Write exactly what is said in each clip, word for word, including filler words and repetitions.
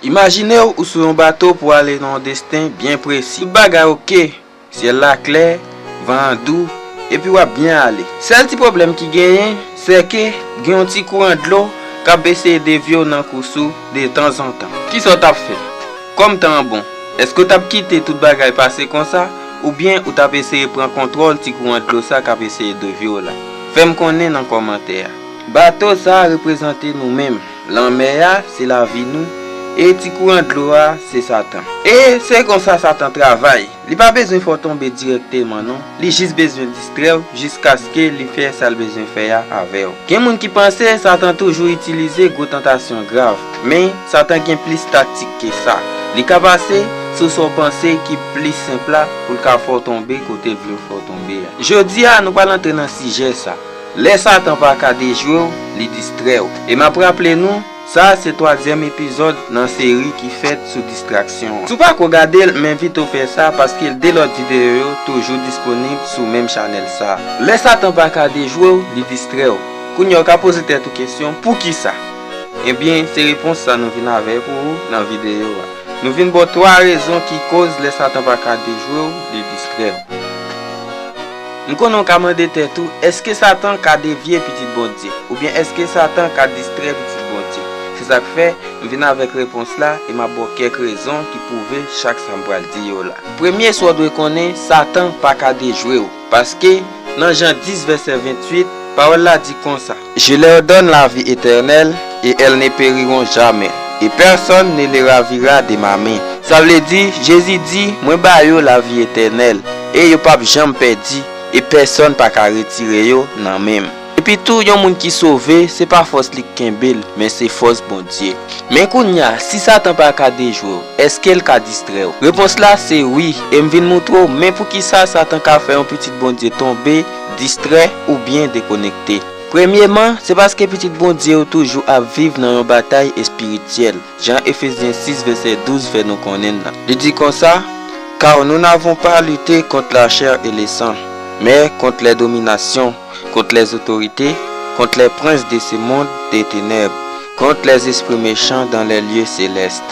Imajine w ou sou yon bato pou ale nan yon desten byen presi. Tout bagay oke, syèl la klè, van an dou, epi w ap byen ale. Sèl ti pwoblèm ki genyen, se ke gen yon ti kouran dlo k ap eseye devye w nan kous ou detanzantan. Kisa w t ap fè? Kòm tan an bon, èske w t ap kite tout bagay pase konsa, oubyen ou t ap eseye pran kontwòl ti kouran dlo sa k ap eseye devye w la? Fè m konnen nan kòmantè a. Bato sa a reprezante nou menm. Lanmè a se lavi nou, e ti kouran dlo a se Satan. E se konsa Satan travay. Li pa bezwen fè w tonbe dirèkteman non. Li jis bezwen distrè w jiskaske li fè sa l bezwen fè a avè w. Gen moun ki panse Satan toujou itilize gwo tantasyon grav, men Satan gen plis taktik ke sa. Li ka pase sou sa w panse ki plis senp la pou l ka fè w tonbe kote l vle w fè w tonbe a. Jodi a, nou pral antre nan sijè sa. Lè Satan pa ka dejwe w, li distrè w. E m ap raple nou, sa a se twazyèm epizòd nan seri ki fèt sou distraksyon an. Si w pako gade l, m envite w fè sa paske de lòt videyo yo toujou disponib sou menm chanèl sa a. Lè Satan pa ka dejwe w, li distrè w. Kounye a w ka poze tèt ou kesyon, poukisa? Ebyen, se repons sa nou vin avè pou ou nan videyo a. Nou vin ba w twa rezon ki koz lè Satan pa ka dejwe w, li distrè w. M konnen w ka mande tèt ou, èske Satan ka devye pitit Bondye? Oubyen èske Satan ka distrè pitit Bondye? Se sa k fè, m vin avèk repons la e m ap ba w kèk rezon ki pwouve chak sa m pral di yo la. Premye sa w dwe konnen, Satan pa ka dejwe w. Paske, nan Jan dis vèsè venntuit, pawòl la di konsa, Je leur donne la vie éternelle, et elles ne périront jamais, et personne ne les ravira de ma main. Sa vle di, Jezi di, Mwen ba yo lavi etènèl, e yo p ap janm pèdi, e pèsonn pa ka retire yo nan men m. Epi tou, yon moun ki sove, se pa fòs li k kenbe l, men se fòs Bondye. Men kounye a, si Satan pa ka dejwe w, èske l ka distrè w? Repons la se wi, e m vin moutre w men poukisa Satan ka fè yon pitit Bondye tonbe, distrè, oubyen dekonekte. Premyeman, se paske pitit Bondye yo toujou ap viv nan yon batay espirityèl, jan Efezyen sis vèsè douz fè nou konnen l la. Li di konsa, Car nous n'avons pas à lutter contre la chair et le sang, mais contre les dominations, contre les autorités, contre les princes de ce monde de ténèbres, contre les esprits méchants dans les lieux célestes.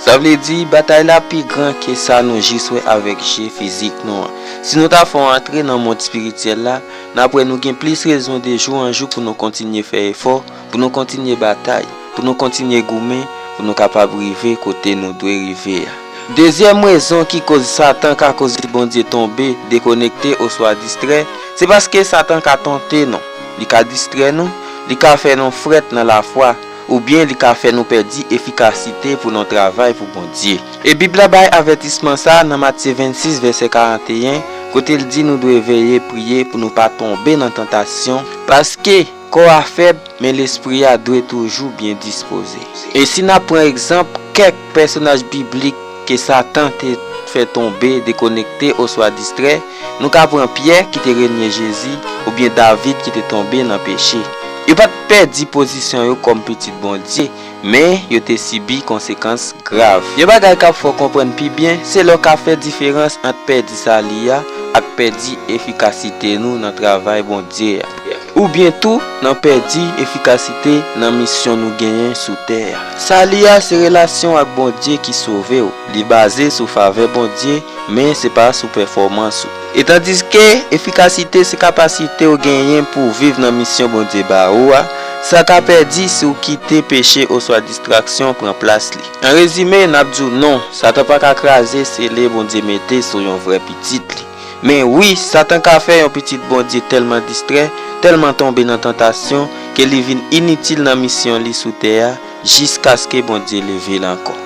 Sa vle di, batay la pi gran ke sa nou jis wè avèk je fizik nou an. Si nou ta fè yon antre nan mond espirityèl la, n ap wè nou gen plis rezon de jou an jou pou nou kontinye fè efò, pou nou kontinye batay, pou nou kontinye goumen, pou nou kapab rive kote nou dwe rive a. Dezyèm rezon ki koz Satan ka koz Bondye tonbe, dekonekte oswa distrè, se paske Satan ka tante nou, li ka distrè nou, li ka fè nou frèt nan lafwa, oubyen li ka fè nou pèdi efikasite pou nou travay pou Bondye. E Bib la bay avètisman sa a nan Matye vennsis, vèsè karanteyen, kote l di nou dwe veye priye pou nou pa tonbe nan tantasyon, paske kò a fèb, men lespri a dwe toujou byen dispoze. E si n ap pran egzanp kèk pèsonaj biblik ke Satan te fè tonbe, dekonekte oswa distrè, nou ka pran Pyè ki te renye Jezi, oubyen David ki te tonbe nan peche. Yo pa t pèdi pozisyon yo kòm pitit Bondye, men yo te sibi konsekans grav. Yon bagay k ap fè w konprann pi byen, se lè w ka fè diferans ant pèdi sali a ak pèdi efikasite nou nan travay Bondye a. Oubyen tou, nan pèdi efikasite nan misyon nou genyen sou tè a. Sali a se relasyon w ak Bondye ki sove w. Li baze sou favè Bondye, men se pa sou pèfòmans ou. E tandiske efikasite se kapasite w genyen pou w viv nan misyon Bondye ba ou a, sa ka pèdi si w kite peche oswa distraksyon pran plas li. An rezime, n ap di w non, Satan pa ka kraze sele Bondye mete sou yon vrè pitit li. Men wi, Satan ka fè yon pitit Bondye tèlman distrè, tèlman tonbe nan tantasyon, ke li vin initil nan misyon li sou tè a, jiskaske Bondye leve l ankò.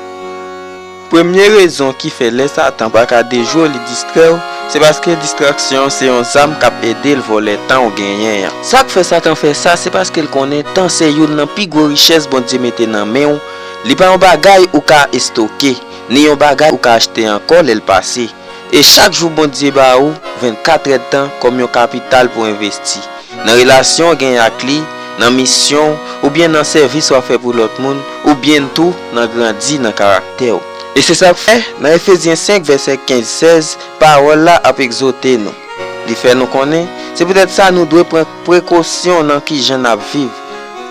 Premye rezon ki fè lè Satan pa ka dejwe w, li distrè w, se paske distraksyon se yon zam k ap ede l vòlè tan w genyen an. Sa k fè Satan fè sa, se paske l konnen tan se youn nan pi gwo richès Bondye mete nan men w. Li pa yon bagay ou ka estoke, ni yon bagay ou ka achte ankò lè l pase. E chak jou Bondye ba ou vennkat èdtan kòm yon kapital pou envesti nan relasyon w genyen ak li, nan misyon w, oubyen nan sèvis w ap fè pou lòt moun, oubyen tou nan grandi nan karaktè w. E se sa k fè, nan Efezyen senk, vèsè kenz, sèz, pawòl la ap egzòte nou. Li fè nou konnen, se poutèt sa nou dwe pran prekosyon nan kijan n ap viv.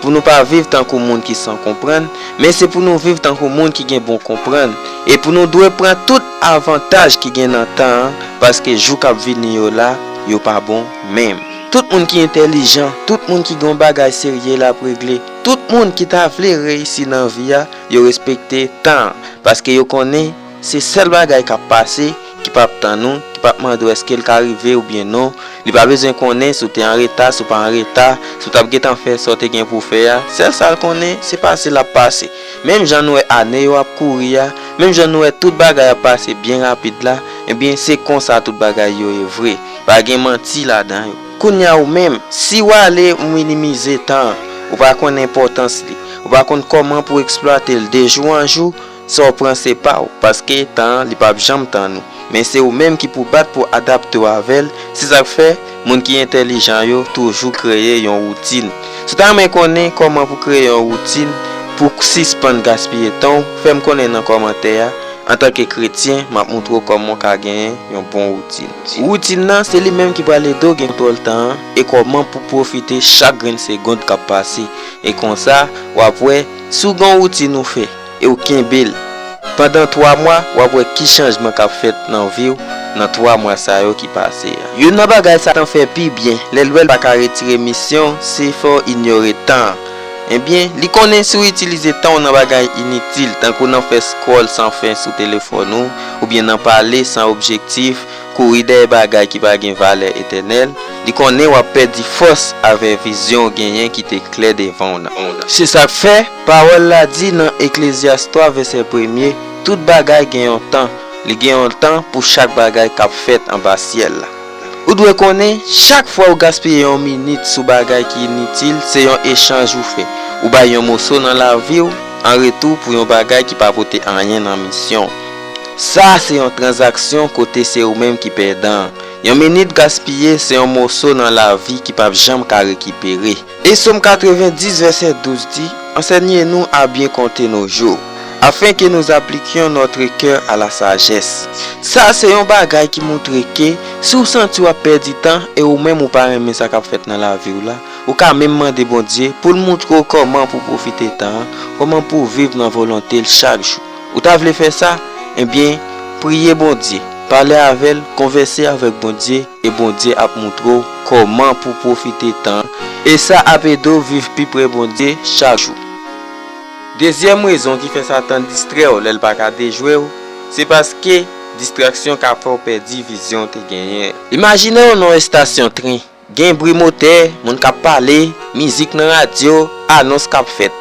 pou nou pa viv tankou moun ki san konprann, men se pou nou viv tankou moun ki gen bon konprann, e pou nou dwe pran tout avantaj ki gen nan tan an, paske jou k ap vini yo la, yo pa bon menm. Tout moun ki entèlijan, tout moun ki gen yon bagay serye l ap regle, tout moun ki ta vle reyisi nan vi a, yo respekte tan an, paske yo konnen se sèl bagay k ap pase, ki p ap tann ou, ki p ap mande w èske l ka rive oubyen non. Li pa bezwen konnen si w te anreta, si w pa anreta, si w t ap gentan fè sa w te gen pou w fè a. Sèl sa l konnen, se pase l ap pase. Menm jan nou wè ane yo ap kouri a, menm jan nou wè tout bagay ap pase byen rapid la, ebyen, se konsa tout bagay yo ye vre. Pa gen manti ladan yo. Kounye a ou menm, si w ale ou minimize tan an, ou pa konn enpòtans li, ou pa konn kòman pou w eksplwate l de jou an jou, sa w pran se pa w, paske tan an li p ap janm tann ou. Men se ou menm ki pou bat pou adapte w avè l. Se sa k fè, moun ki entèlijan yo toujou kreye yon woutin. Si w ta renmen konnen kòman pou kreye yon woutin pou sispann gaspiye tan w, fè m konnen nan kòmantè a. Antanke kretyen, m ap moutre w kòman w ka genyen yon bon woutin. Woutin nan, se li menm ki pral ede w gen kontwòl tan an e kòman pou pwofite chak grenn segonn k ap pase. E konsa, w ap wè, si w gen yon woutin ou fè, e w kenbe l pandan twa mwa, w ap wè ki chanjman k ap fèt nan vi w nan twa mwa sa yo ki pase a. Youn nan bagay Satan fè pi byen, lè l wè l pa ka retire misyon, se fè w inyore tan an. Ebyen, li konnen si w itilize tan w nan bagay initil, tankou nan fè scroll san fen sou telefòn ou, oubyen nan pale san objektif, kouri dèyè bagay ki pa gen valè etènèl, li konnen w ap pèdi fòs avè vizyon w genyen ki te klè devan w nan. Se sa k fè, pawòl la di nan Eklezyas twa vèsè premye, tout bagay gen yon tan, li gen yon tan pou chak bagay k ap fèt anba syèl la. Ou dwe konnen, chak fwa ou gaspiye yon minit sou bagay ki initil, se yon echanj ou fè. Ou bay yon moso nan lavi w an retou pou yon bagay ki pa pote anyen nan misyon w. Sa a se yon tranzaksyon kote se ou menm ki pèdan an. Yon minit gaspiye se yon moso nan lavi ki p ap janm ka rekipere. E Sòm katrevendis vèsè douz di, Enseignez-nous à bien compter nos jours, afin que nous appliquions notre cœur à la sagesse. Sa a se yon bagay ki moutre ke si w santi w ap pèdi tan e ou menm ou pa renmen sa k ap fèt nan lavi w la, ou ka menm mande Bondye pou l moutre w kòman pou w pwofite tan an, kòman pou w viv nan volonte l chak jou. Ou ta vle fè sa? Ebyen, priye Bondye, pale avè l, konvèse avèk Bondye, e Bondye ap moutre w kòman pou w pwofite tan an, e sa ap ede w viv pi pre Bondye chak jou. Dezyèm rezon ki fè Satan distrè w lè l pa ka dejwe w, se paske distraksyon ka fè w pèdi vizyon w te genyen. Imajine w nan yon estasyon tren, gen bri motè, moun k ap pale, mizik nan radyo, anons k ap fèt.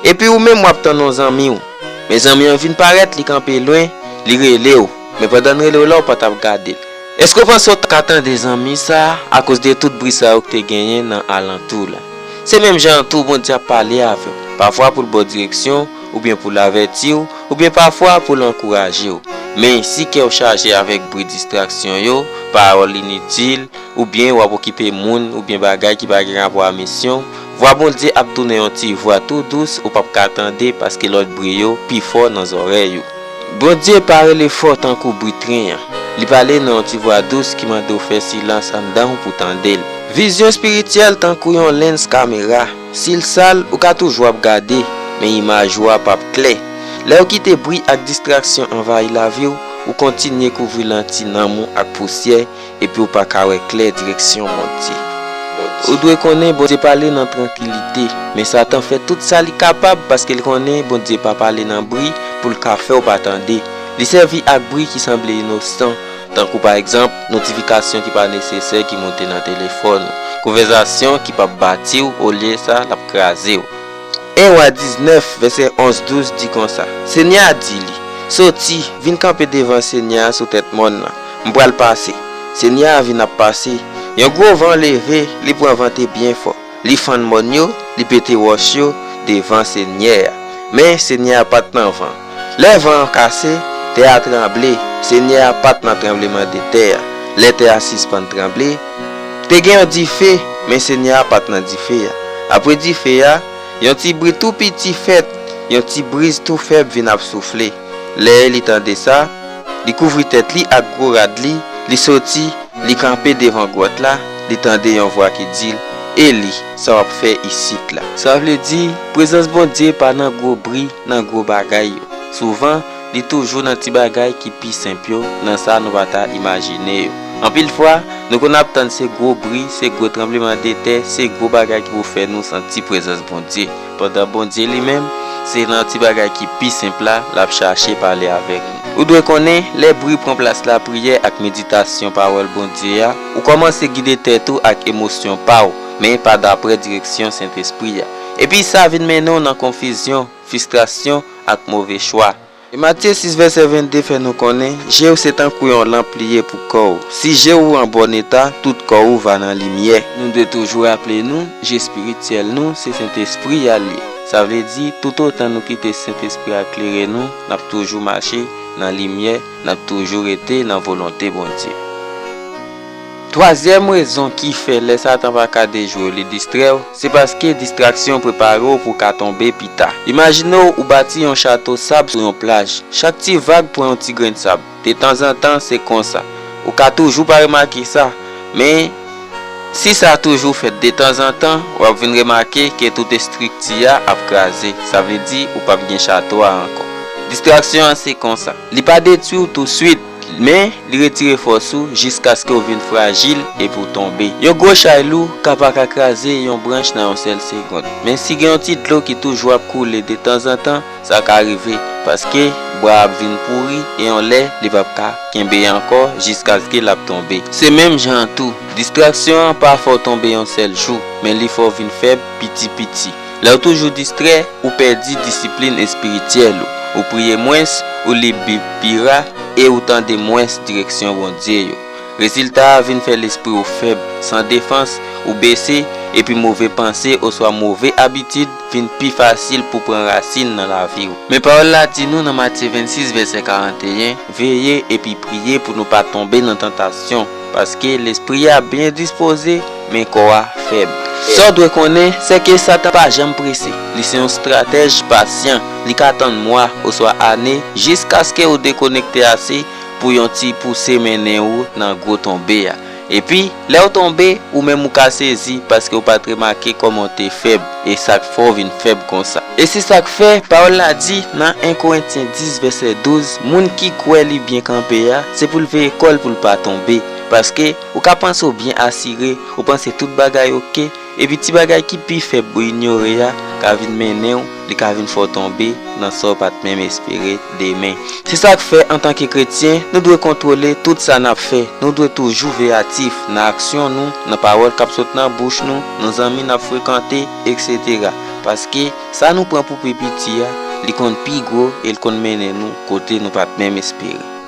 Epi ou menm w ap tann yon zanmi w. Men zanmi an vin parèt, li kanpe lwen, li rele w. Men pandan l rele w la, ou pa t ap gade l. Èske w panse w t ka tande zanmi sa a akoz de tout bri sa yo k te genyen nan alantou w la? Se menm jan an tou Bondye ap pale avè w, pafwa pou l ba w direksyon, oubyen pou l avèti w, oubyen pafwa pou l ankouraje w. Men, si kè w chaje avèk bri distraksyon yo, pawòl initil, oubyen w ap okipe moun oubyen bagay ki pa gen rapò a misyon w, vwa Bondye ap tounen yon ti vwa tou dous ou p ap ka tande paske lòt bri yo pi fò nan zòrèy ou. Bondye pa rele fò tankou bri tren an. Li pale nan yon ti vwa dous ki mande w fè silans anndan w pou tande l. Vizyon espirityèl tankou yon lens kamera. Si l sal, ou ka toujou ap gade, men imaj ou a p ap klè. Lè w kite bri ak distraksyon anvayi lavi w, ou kontinye kouvri lanti nanm ou ak pousyè, epi w pa ka wè klè direksyon Bondye. Ou dwe konnen Bondye pale nan trankilite, men Satan fè tout sa li kapab paske l konnen Bondye pa pale nan bri pou l ka fè w pa tande. Li sèvi ak bri ki sanble inosan, tankou pa egzanp, notifikasyon ki pa nesesè ki monte nan telefòn ou, konvèsasyon ki p ap bati w, olye sa, l ap kraze w. En Wa diznèf, vèsè onz douz di konsa, Senyè a di li, Soti, vin kanpe devan Senyè a sou tèt mòn nan. M pral pase. Senyè a vin ap pase. Yon gwo van leve, li pran vante byen fò. Li fann mòn yo, li pete wòch yo devan Senyè a. Men, Senyè a pa t nan van. Lè van an kase, tè a tranble. Senyè a pa t nan tranblemanntè a. Lè tè a sispann tranble, te gen yon dife, men Senyè a pa t nan dife a. Apre dife a, yon ti bri tou piti fèt, yon ti briz tou fèb vin ap soufle. Lè li tande sa, li kouvri tèt li ak gwo rad li, li soti, li kanpe devan gwòt la, li tande yon vwa ki di l, e li, sa w ap fè isit la. Sa vle di, prezans Bondye pa nan gwo bri, nan gwo bagay yo. Souvan, li toujou nan ti bagay ki pi senp yo, nan sa nou pa ta imajine yo. Anpil fwa, nou konn ap tann se gwo bri, se gwo tranblemanntè, se gwo bagay ki pou fè nou santi prezans Bondye. Pandan Bondye li menm, se nan ti bagay ki pi senp la, l ap chache pale avèk nou. Ou dwe konnen, lè bri pran plas lapriyè ak meditasyon pawòl Bondye a, ou kòmanse gide tèt ou ak emosyon pa w, men pa daprè direksyon Sentespri a. Epi sa vin mennen w nan konfizyon, fristrasyon ak move chwa. E Matye sis vèsè vennde fè nou konnen, je w se tankou yon lanp li ye pou kò w. Si je w an bòn eta, tout kò w va nan limyè. Nou dwe toujou raple nou, je espirityèl nou, se Sentespri a l ye. Sa vle di, toutotan nou kite Sentespri a klere nou, n ap toujou mache nan limyè, n ap toujou rete nan volonte Bondye. Twazyèm rezon ki fè lè Satan pa ka dejwe w, li distrè w, se paske distraksyon prepare w pou w ka tonbe pita. Imajine w ou bati yon chato sab sou yon plaj. Chak ti vag pran yon ti grenn sab. Detanzantan, se konsa. Ou ka toujou pa remake sa, men si sa toujou fèt detanzantan, w ap vin remake ke tout estrikti a ap kraze. Sa vle di, ou p ap gen chato a ankò. Distraksyon an se konsa. Li pa detwi w touswit, men li retire fòs ou jiskaske w vin frajil epi w tonbe. Yon gwo chay lou ka pa ka kraze yon branch nan yon sèl segonn. Men si gen yon ti dlo ki toujou ap koule detanzantan, sa ka rive, paske bwa a ap vin pouri e yon lè li p ap ka kenbe ankò jiskaske l ap tonbe. Se menm jan an tou, distraksyon an pa fè w tonbe yon sèl jou, men li fè w vin fèb piti piti. Lè w toujou distrè, ou pèdi disiplin espirityèl ou. Ou priye mwens, ou li Bib pi ra, e ou tande mwens direksyon Bondye yo. Rezilta a vin fè lespri w fèb, san defans, ou bese, epi move panse oswa move abitid vin pi fasil pou pran rasin nan lavi w. Men pawòl la di nou nan Matye vennsis vèsè karanteyen, veye epi priye pou nou pa tonbe nan tantasyon, paske lespri a byen dispoze, men kò a fèb. Sa w dwe konnen, se ke Satan pa janm prese. Li se yon estratèj pasyan. Li ka tann mwa oswa ane jiskaske w dekonekte ase pou yon ti pouse mennen ou nan gwo tonbe a. Epi, lè w tonbe, ou menm ou ka sezi paske w pa t remake kòman w te fèb, e sa k fè w vin fèb konsa. E se sa k fè, pawòl la di nan en Korentyen dis vèsè douz, moun ki kwè li byen kanpe a, se pou l veye kò l pou l pa tonbe. Paske, ou ka panse w byen asire, ou panse tout bagay oke, epi ti bagay ki pi fèb ou inyore a ka vin mennen w, li ka vin fè w tonbe nan sa w pa t menm espere demen. Se sa k fè, antanke kretyen, nou dwe kontwole tout sa n ap fè. Nou dwe toujou veyatif nan aksyon nou, nan pawòl k ap sot nan bouch nou, nan zanmi n ap frekante, etsetera. Paske, sa nou pran pou pi piti a, li konn pi gwo e l konn mennen nou kote nou pa t menm espere.